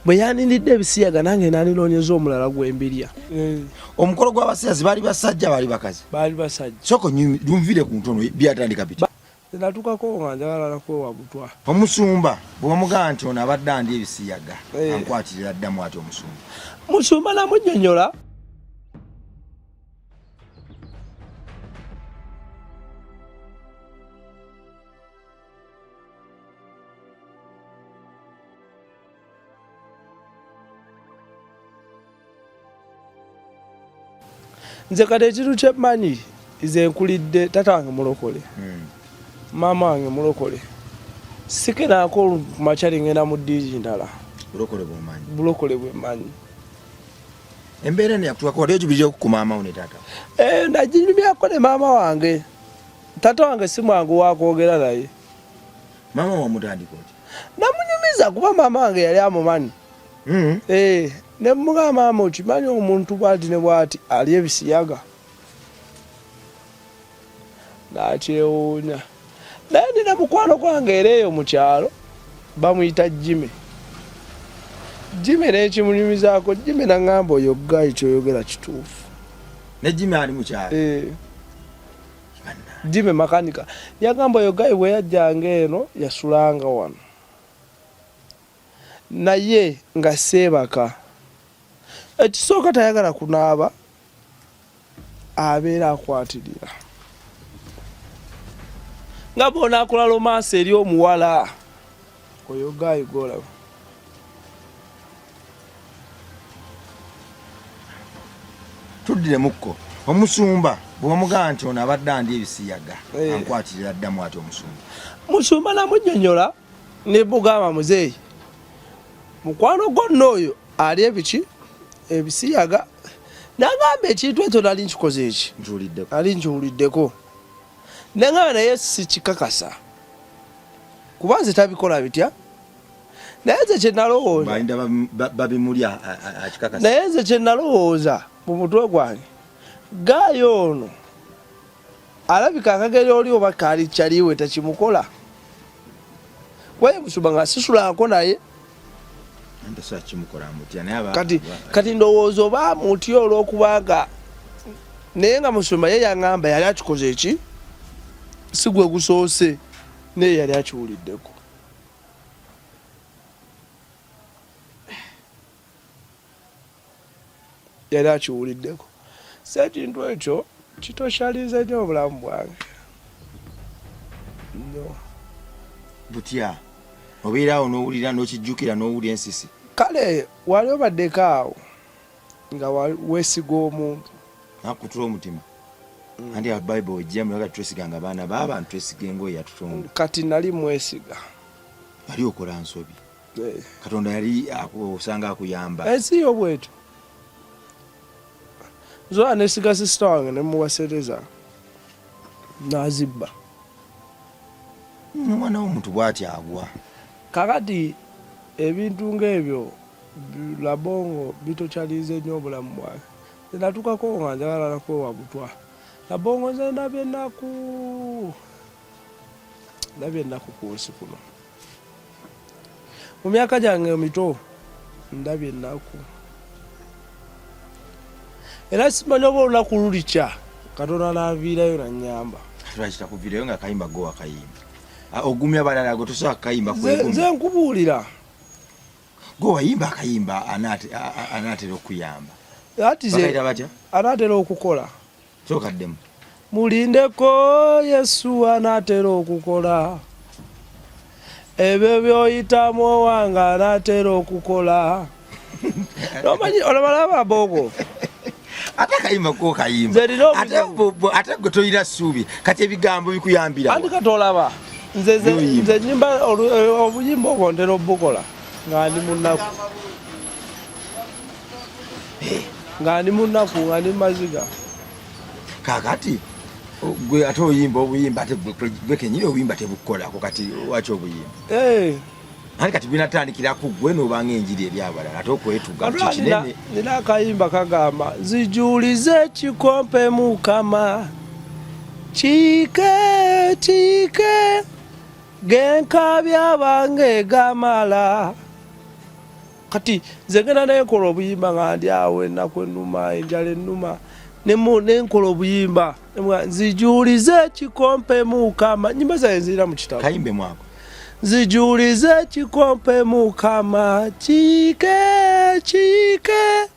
Bwe yanindidde ebisiyaga nange naninoonyeza omulala gwembirya. Eh. Omukolo gw'abasiyazi baali basajja baali bakazi? Baali basajja. Sooka onvire ku ntono, byatandika bitya? Natukako nga njagala nakwewa butwa. Omusumba bwe wamugamba nti ono abadde andi ebisiyaga eh. ankwatirira ddamu ati omusumba? Musumba namunyonyola. Nze kati ekintu kyemmanyi, nze nkulidde taata wange mulokole, maama wange mulokole, sikenaako kumakya lingenda mu ddiini ndala. Bulokole bwomanyi? Bulokole bwemmanyi. Embeera eno yakutuukako wali ogibuliddeko ku maama wo ne taata? Eh, naginyumyako ne maama wange. Taata wange si mwangu wakwogera naye. Maama wamutandika otya? Namunyumiza kuba maama wange yali amumanyi. Eh, ne mugamba maama okimanyi omuntu bwati ne bwati ali ebisiyaga. Nakyewuunya. Naye nina mukwano gwange era eyo mu kyalo bamuyita Jimmy. Jimmy nekimunyumizaako, Jimmy naŋŋamba oyo guy kyoyogera kituufu. Ne Jimmy ali mu kyalo? Eh. Jimmy makanika yagamba oyo guy bwe yajjanga eno yasulanga wano naye nga seebaka. Ekisooka tayagala kunaaba, abeera akwatirira nga bw'onaakola lomansi eri omuwala oyo guy gw'olaba. Tuddiremukko omusumba bwe wamugamba nti ono abadde andi ebisiyaga eh. ankwatirira ddamu ati omusumba? Musumba namunyonyola ne mugamba muzeeyi mukwano gwo nno oyo ali ebiki ebisiyaga, nagamba ekintu ekyo nali nkikoze eki nali nkiwuliddeko, nengamba naye sikikakasa kuba nze tabikola bitya, naye nze kyenalowooza naye nze kyenalowooza mu mutwe gwange gaayo ono alabika akageri oli oba kaali kyaliwe tekimukola kuba musumba nga sisulanko naye kati kati ndowooza oba mutya olwokubanga naye nga musumba ye yaŋŋamba yali akikoze eki si gwe gusoose naye yali akiwuliddeko. Yali akiwuliddeko. Si ekintu ekyo kitoshalize nnyo obulamu bwange nnyo. Butya obeera awo n'owulira n'okijjukira n'owulira ensisi? Kale wali obaddeko awo nga weesiga omuntu nakutula omutima? Anti awo Bible wejja mulaga twesiganga abaana b'abantu, twesiga engoye yatutonda. Kati nali mwesiga. Wali okola nsobi. Eh. Katonda yali osanga akuyamba. Ensi yo bwetyo. Nzola nesiga sisita wange ne muwa sente zange n'azibba. Omwana w'omuntu bw'ati agwa. Kakati ebintu ng'ebyo Labongo bitokyalize nnyo obulamu bwange. Nze natukako nga njagala nakwewa butwa. Labongo nze ndabye ennaku, ndabye ennaku ku nsi kuno. Mu myaka gyange emito ndabye ennaku era simanyi oba olunaku lulikya Katonda n'anviirayo nannyamba. Lwaki takuviirayo nga akayimba go wakayimba? Ah, ogumya abalala gwe tosobola kukayimba kwegumya. Nze nkubuulira. Gwe wayimba akayimba anaatera okukuyamba. Ati Bakayita batya? Anaatera okukola. Sooka ddemu. Mulindeko Yesu anaatera okukola. Ebyo by'oyitamu owange anaatera okukola. Omanyi olabalaba bogo. Ate akayimba ko kayimba. Ate ate gwe toyina ssuubi. Kati ebigambo bikuyambira. Anti kati olaba nze nze nyimba obuyimba obwo ntera obukola nga ndi mu nnaku. Nga ndi mu nnaku, nga ndi mu maziga. Kakati gwe ate oyimba obuyimba ate gwe kenyini obuyimba tebukukolako kati waki obuyimba? Eh. Anti kati binatandikira ku gwe n'obanga enjiri eri abalala ate okwetuga kinene. Nina akayimba kagamba nzijulize ekikompe Mukama kiike kiike genkabya bange gamala. Kati nze ngenda nenkola obuyimba nga ndi awo, ennaku ennuma, enjala ennuma, nenkola obuyimba, nzijulize ekikompe Mukama. Nyimba zange nzirira mu kitabo. Kayimbe mwako. Nzijulize ekikompe Mukama, kiike kiike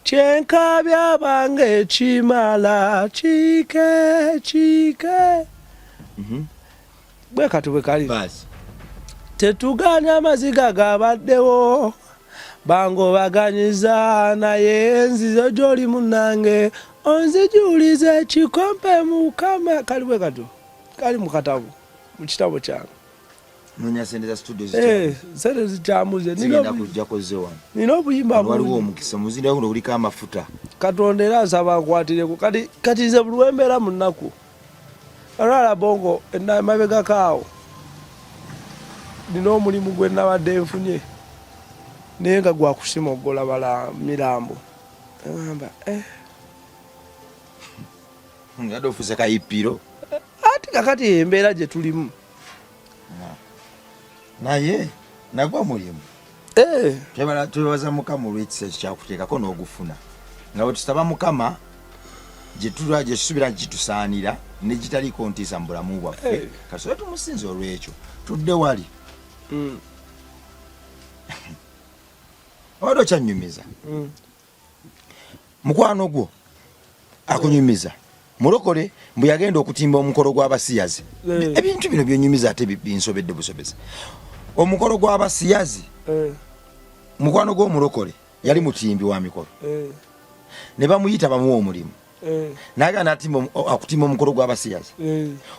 kyenkabya bange kimala, kiike kiike. Bwe kati bwe kali. Tetuganya amaziga gabaddewo, bangobaganyiza, naye nzizo gy'oli munnange, onzijulize ekikompe Mukama. Kali bwe katyo, kali mu katabo, mu kitabo kyange. Nonya sente za studio. Sente zikyamuze. Zigenda kujja koze wano. Nina obuyimba. Waliwo omukisa omuzinda guno guliko amafuta. Katonda era nsaba nkwatireko. Kati kati nze buli wembeera mu nnaku alwala bongo emabegako awo, nina omulimu gwe nabadde nfunye naye nga gwakusimoggola bala mirambo. Ngamba eh. Ngadde ofuuse kayipiro. Ati kakati embeera gye tulimu. Naye nagwa mulimu. Twebaza Mukama olw'ekisa ekyo kyakuteekako n'ogufuna, nga bwe tusaba Mukama gye tusubira nti kitusaanira ne gitaliiko ntiisa mu bulamu bwaffe. Kasobe tumusinze olw'ekyo. Tudde wali. Obadde okyanyumiza. Mukwano gwo akunyumiza mulokole mbu yagenda okutimba omukolo gw'abasiyazi. Ebintu bino byenyumiza ate binsobedde busobezi. Omukolo gw'abasiyazi, mukwano gw'omulokole yali mutimbi wa mikolo, ne bamuyita bamuwa omulimu, nagenda akutimba omukolo gw'abasiyazi.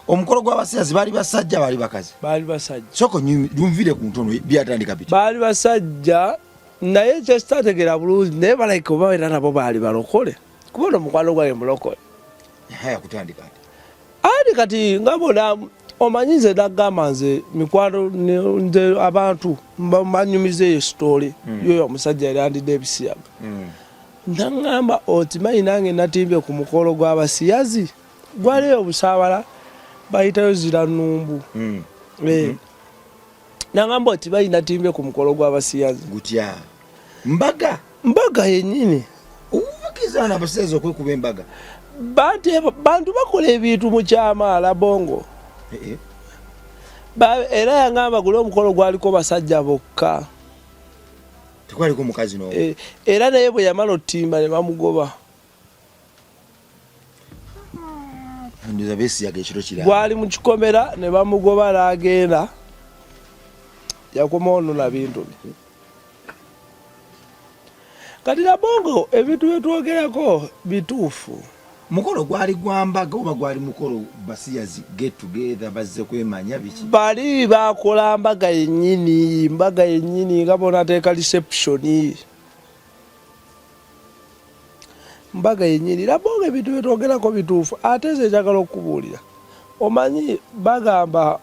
Omukolo gw'abasiyazi baali basajja, baali bakazi? Baali basajja. Soko lunvire ku ntono, byatandika biti? Baali basajja, naye kyesitategeera bulungi, naye balabika oba era nabo baali balokole, kuba ono mukwano gwange mulokole. Yakutandika ati? Ati kati nga bona omanyi, nze nagamba nze mikwano nze abantu banyumiza eyo story yoyo omusajja yali andidde ebisiyaga. Naŋŋamba, okimanyi nange natimbye ku mukolo gw'abasiyazi gwaliyo obusaabala, bayitayo ziranumbu. Eh. Naŋŋamba, okimanyi natimbye ku mukolo gw'abasiyazi? Gutya, mbaga? Mbaga yennyini. Obukizaana abasiyazi okwekuba embaga? Bantu bakola ebintu mu kyama, Labongo. Eh, eh. Era yaŋŋamba guli omukolo gwaliko basajja bokka. Tekwaliko mukazi n'omu? Eh, era naye bwe yamala otimba ne bamugoba. Ndoza beesiyaga ekiro kirala. Gwali mu kikomera, ne bamugoba n'agenda, yakomawo nona bintu bye. Kati Labongo, ebintu byetwogerako bituufu. Mukolo gwali gwa mbaga oba gwali mukolo basiyazi get together, bazze kwemanya biki? Bali bakola mbaga yennyini, mbaga yennyini nga bonateeka reception, mbaga yennyini. Labongo, ebintu byetwogerako bituufu. Ate nze njagala okubuulira, omanyi bagamba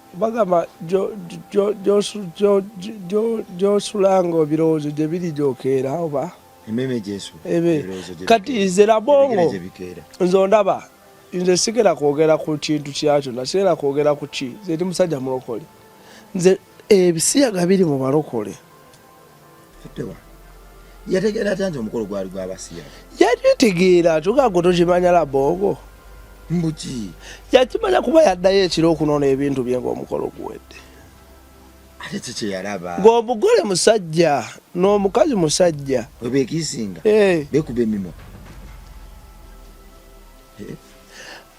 gyosulanga ebirowoozo gye biri gyokeera oba Emmeeme gyesu. Ebe. Kati nze Labongo, nze ondaba nze sigera kwogera ku kintu kyakyo, nasigera kwogera ku ki, nze ndi musajja mulokole. Nze ebisiyaga biri mu balokole. Yategeera atya nti omukolo gwali gwabasiyaga? Yabitegeera, tugago tokimanya Labongo. Mbuki? Yakimanya kuba yaddayo ekiro okunona ebintu bye ng'omukolo guwedde. Ate ki kyeyalaba? Ng'omugole musajja n'omukazi musajja. Webekisinga? Eh. Bekuba emimwa?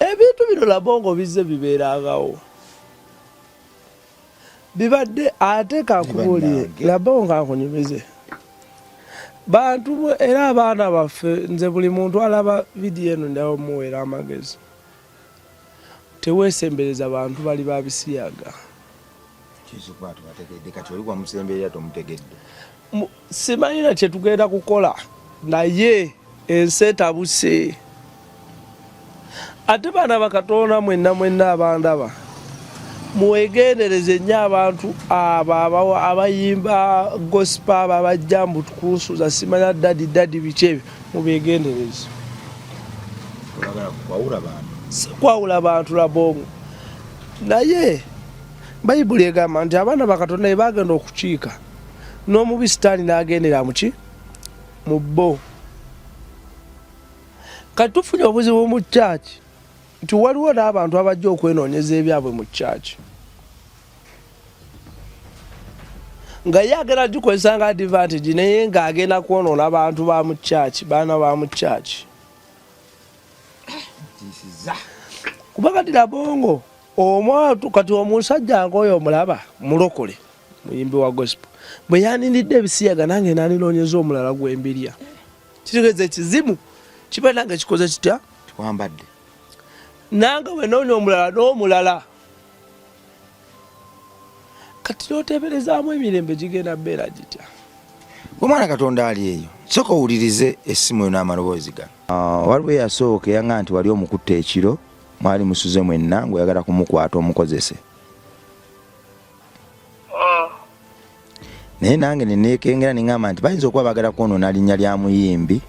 Ebintu bino Labongo bizze bibeerangawo, bibadde. Ate kankubuulire. Bannange. Labongo, kankunyumize bantu era abaana baffe. Nze buli muntu alaba vidiyo eno ndawo muweera amagezi, teweesembereza bantu bali babisiyaga. Kiyinza okuba tubategedde, kati oli wamusemberera tomutegedde. Simanyina kyetugenda kukola, naye ensi etabuse. Ate baana bakatonda mwenna mwenna abandaba, mwegendereze nnyo abantu abo abayimba gospel, abo abajja mbu tukunsuza, simanya daddy daddy biki ebyo, mubegendereze. Oyagala kukwawula bantu? Sikwawula bantu Labongo, naye Bayibuli egamba nti abaana bakatonda bye bagenda okukiika N'omubi sitaani n'agendera muki mu bo. Kati tufunye obuzibu mu kyaki nti waliwo n'abantu abajja okwenoonyeza ebyabwe mu kyaki nga ye agenda gikozesa nga advantage, naye ng'agenda kwonoona bantu ba mu kyaki, baana ba mu kyaki. Kuba kati Labongo omwatu kati omusajja ng'oyo omulaba mulokole muyimbi wa gospel bwe yaninidde ebisiyaga nange naninoonyeza omulala gwembirya, kitegeeza ekizimu kiba nange kikoze kitya twambadde nange wenoonya omulala n'omulala. Kati noteberezaamu emirembe gigenda beera gitya? Omwana Katonda ali eyo, sooka owulirize essimu eyo n'amaloboozi gano. Waliwo eyasooka eyanga nti wali omukutta ekiro mwali musuze mwenna ng'oyagala kumukwata omukozese. Naye nange neneekengera ne ŋŋamba nti bayinza okuba baagala kwonoona linnya lya muyimbi,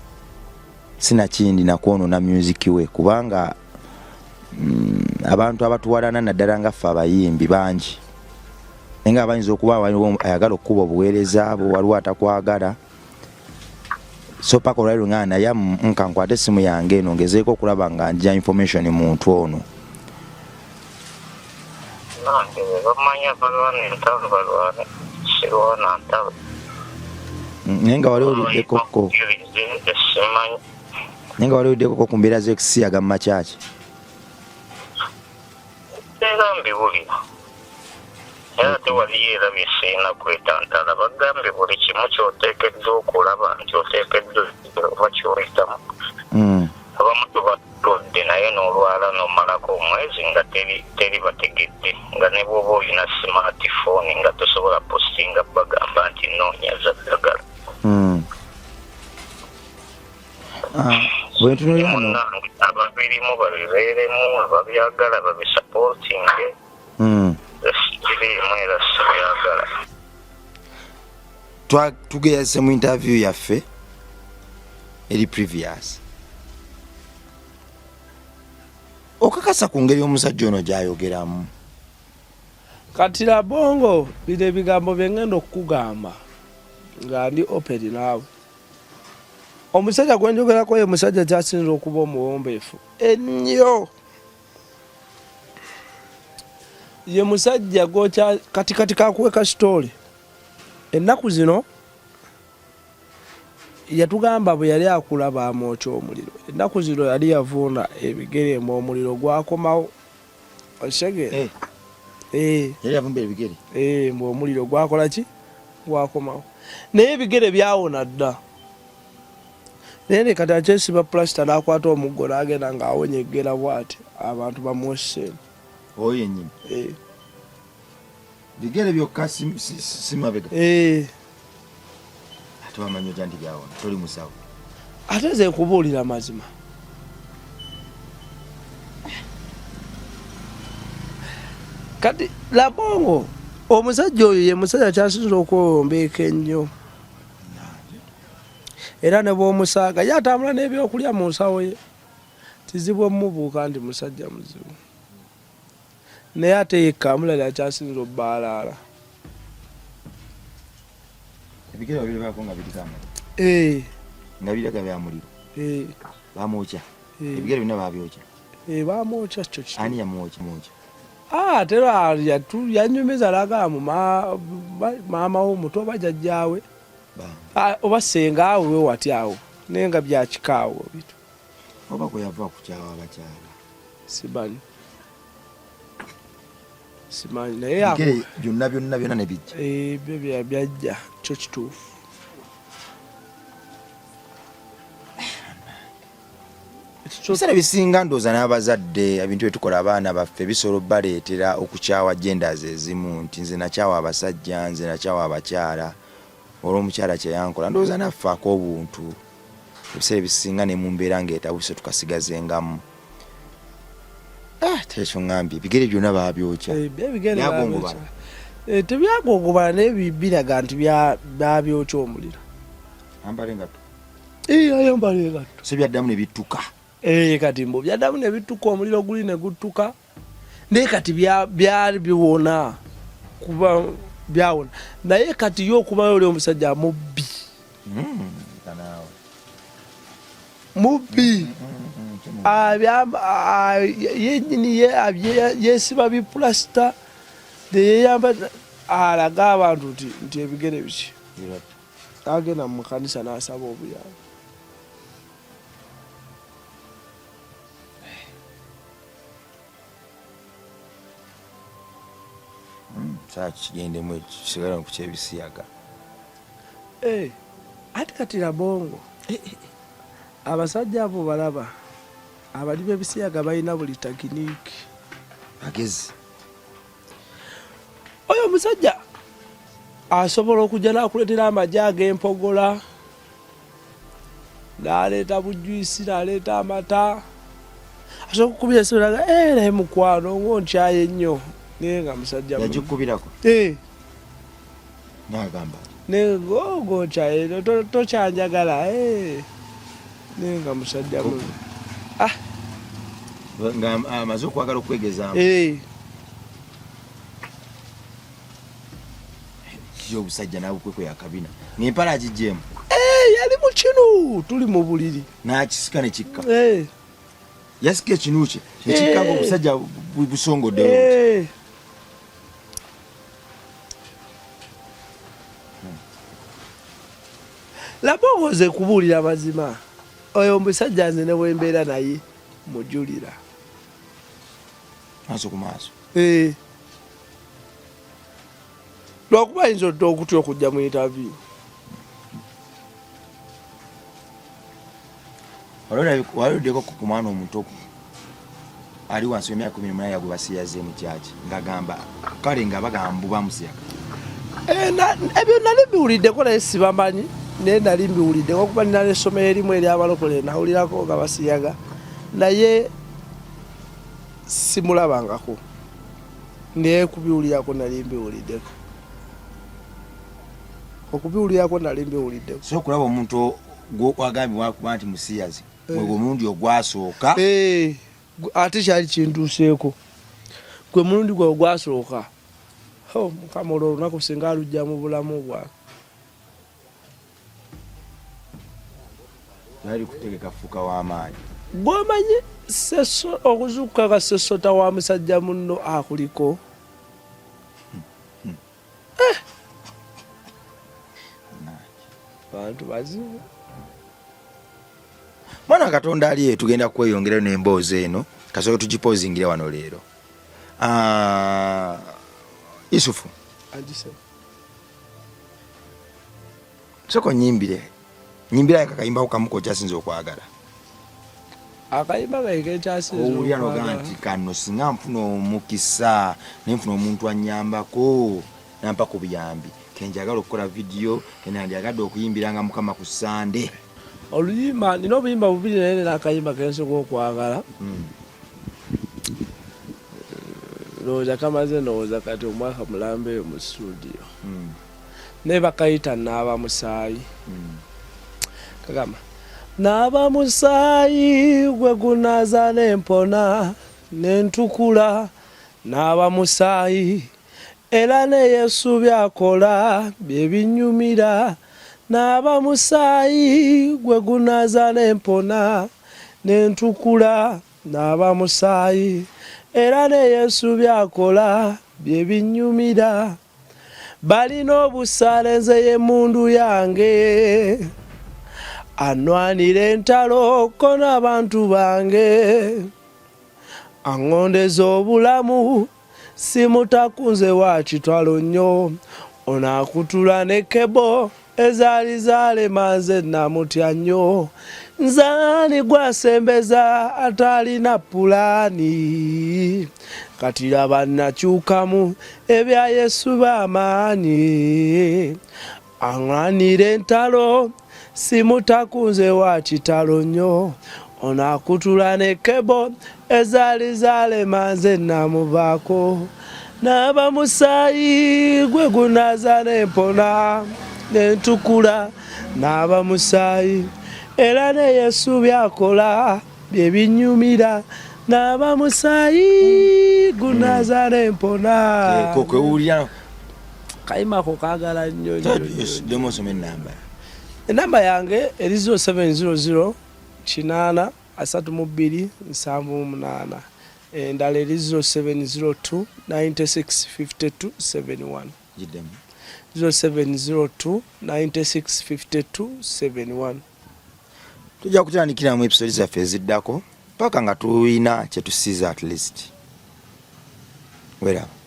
sinakindi nakwonoona music we, kubanga abantu abatuwalana naddala nga ffe abayimbi bangi, naye nga bayinza okuba waliwo ayagala okukuba obuweereza bwo, waliwo atakwagala. So paka olwaliro nga naye nka nkwate essimu yange eno ngezeeko okulaba nga nja information muntu ono. Nange bwe bamanya balwana entalo balwane, sirwana ntalo. Naye nga wali owuliddekokko. Simanyi. Naye nga wali owuliddekokko ku mbeera z'ekusiyaga mu makyaki? Era mbiwulira. Era ate waliyo era bye sirina kwetantala. Bagambye buli kimu ky'oteekeddwa okulaba nti oteekeddwa oba ky'oyitamu. Abamu tuba tulwadde naye n'olwala n'omalako omwezi nga teri teri bategedde, nga ne bw'oba olina smartphone nga tosobola postinga bagamba nti nnoonya za ddagala. Bwe ntunuulira wano. Munnange ababirimu babibeeremu, ababyagala babisapootinge. Sibiriimu era sibyagala. Tugeyase mu interview yaffe eri previous. Okakasa ku ngeri omusajja ono gy'ayogeramu? Kati Labongo, bino ebigambo bye ngenda okukugamba nga ndi open naawe. Omusajja gwe njogerako ye musajja kyasinze okuba omuwombeefu ennyo. Ye musajja gwokya kati kati kakuwe ka story. Ennaku zino yatugamba bwe yali akula baamwokya omuliro. Ennaku zino yali yavunda ebigere mbu omuliro gwakomawo. Okitegeera? Yali yavumba ebigere? Mbu omuliro gwakola ki? Gwakomawo. Naye ebigere byawona dda. Naye ne kati akyesiba pulasita n'akwata omuggo n'agenda ng'awonyeggera bw'ati abantu bamuwe ssente. Oyo yennyini? Bigere byokka si mabega? Ate wamanyi otya nti byawona? Toli musawo. Ate nze nkubuulira mazima. Kati Labongo omusajja oyo ye musajja kyasinze okwewombeeka ennyo. Era ne bw'omusaaga ye atambula n'ebyokulya mu nsawo ye. Kizibu omubuuka nti musajja muzibu. Naye ate ye Kamulali akyasinze obbaalaala. Ebigere babirabako nga biriko amuliro. Nga biraga bya muliro. Bamwokya. Ebigere byonna babyokya. Bamwokya kyo kituufu. Ani yamwokya? Mwokya. Ate yanyumiza n'agamba maama we omuto oba jjajjaawe oba ssenga we wati awo, naye nga bya kika awo bitu. Oba kwe yava okukyawa abakyala. Simanyi. Simanyi naye ebigere byonna byonna byonna ne bijja. Byo byajja kyo kituufu. Ebiseera ebisinga ndowooza n'abazadde ebintu bye tukola abaana baffe bisobola obbaleetera okukyawa genders ezimu, nti nze nakyawa abasajja, nze nakyawa abakyala olw'omukyala kye yankola. Ndowooza naffe ak'obuntu ebiseera ebisinga ne mu mbeera ng'etabuse tukasigazengamu. Ekyo ŋŋambye ebigere byonna baabyokya. Ebigere babyokya. Tebyagongobala naye biraga nti baabyokya omuliro. Ambala engatto. Ayambala engatto. So byaddamu ne bittuka. Kati mbu byaddamu ne bittuka, omuliro guli ne guttuka. Naye kati byali biwona kuba Byawona naye kati ye okumayo oli omusajja mubbi. Mubbi. Yenyini yesiba bipulasita teyeyamba alaga abantu nti nti ebigere biki agenda mu kanisa n'asaba obuyambi. Saa kigendemu kisigala ku kyebisiyaga. Eh, ati kati Rabongo eh, eh, abasajja abo balaba abali b'ebisiyaga balina buli takiniiki magezi. Oyo omusajja asobola okujja n'akuleetera amagi ag'empogola n'aleeta bujwisi n'aleeta amata asobola okukubira esimu naga eh, naye mukwano ng'onkyaye nnyo naye nga musajja yagikubirako eh. N'agamba naye ng'onkyaye tokyanjagala eh. Naye nga musajja mubi ah. Nga amaze okwagala okwegezaamu obusajja nabukwekwe akabina ng'empala agiggyemu eh, yali mu kinu tuli mu buliri n'akisika ne kikka eh. Yasika ekinu kye nekikka nga obusajja busongodde. Laba nze kubuulira amazima oyo omusajja nze ne bwembeera naye mujulira maaso ku maaso. Lwakuba ayinza otya okutya okujja mu interview. Waliddeko ku mwana omuto ali wansi w'emyaka 18 gwe basiyaze mu kyaki ng'agamba kale nga bagamba mbu bamusiyaga. Eh, ebyo nali mbiwuliddeko naye sibamanyi naye nali mbiwuliddeko okuba nina n'essomero erimu ery'abalokole nawulirako nga basiyaga naye simulabangako naye kubiwulirako nali mbiwuliddeko okubiwulirako nali mbiwuliddeko. So okulaba omuntu gwagambibwa kuba nti musiyazi eh. gwe omulundi ogwasooka. Eh, ate kyali kintuuseeko gwe mulundi gwe ogwasooka. Mukama olwo olunaku singa alujja mu bulamu bwange. Nali kutegeka fuka w'amaanyi. Gwomanyi okuzuukuka ka sesota wa musajja munno akuliko. Eh. Bantu bazibu. Mwana Katonda ali tugenda kweyongerayo n'emboozi eno kasooke tugipoozingire wano leero. Ah, Yusufu. Soko nyimbire nyimbira akakayimba kamu kokyasinze okwagala. Akayimba kange kenkyasinze owulira noga nti kano singa nfuna omukisa nenfuna omuntu anyambako nampa ku buyambi kenjagala okukola vidiyo kenandyagadde okuyimbiranga Mukama ku Sande. Oluyimba nina obuyimba bubiri naye nina akayimba kensinga okwagala. Ndowooza kamaze ndowooza kati omwaka mulamba eyo mu studio. Naye bakayita naaba musaayi. Kagamba naaba musaayi gwe gunaaza nempona nentukula naaba musaayi era ne Yesu byakola bye binyumira naaba musaayi gwe gunaaza nempona nentukula naaba musaayi era ne Yesu byakola bye binyumira. Balina obusaale nze y'emmundu yange anwanira entalo ko n'abantu bange aŋŋondeza obulamu simutakunze wa kitalo nnyo ono akutula ne kebo ezaali zaalema nze namutya nnyo nze ani gwasembeza atalina pulaani kati laba nakyukamu ebya Yesu b'amaanyi aŋŋanira entalo simutakunze wa kitalo nnyo ono akutula ne kebo ezaali zaalema nze namuvaako naaba musaayi gwe gunaaza nempona nentukula naaba musaayi era ne Yesu byakola bye binyumira naaba musaayi gunaaza nempona. Kwewulira Kayimako kagala nnyo nnyo nnyo. Ddemu osome enamba. Enamba yange eri 0700 8 32 78. Endala eri 0702 96 52 71. Giddemu. 0702 96 52 71. Tujja kutandikira mu episode zaffe eziddako paka nga tulina kyetusiza at least. Weraba.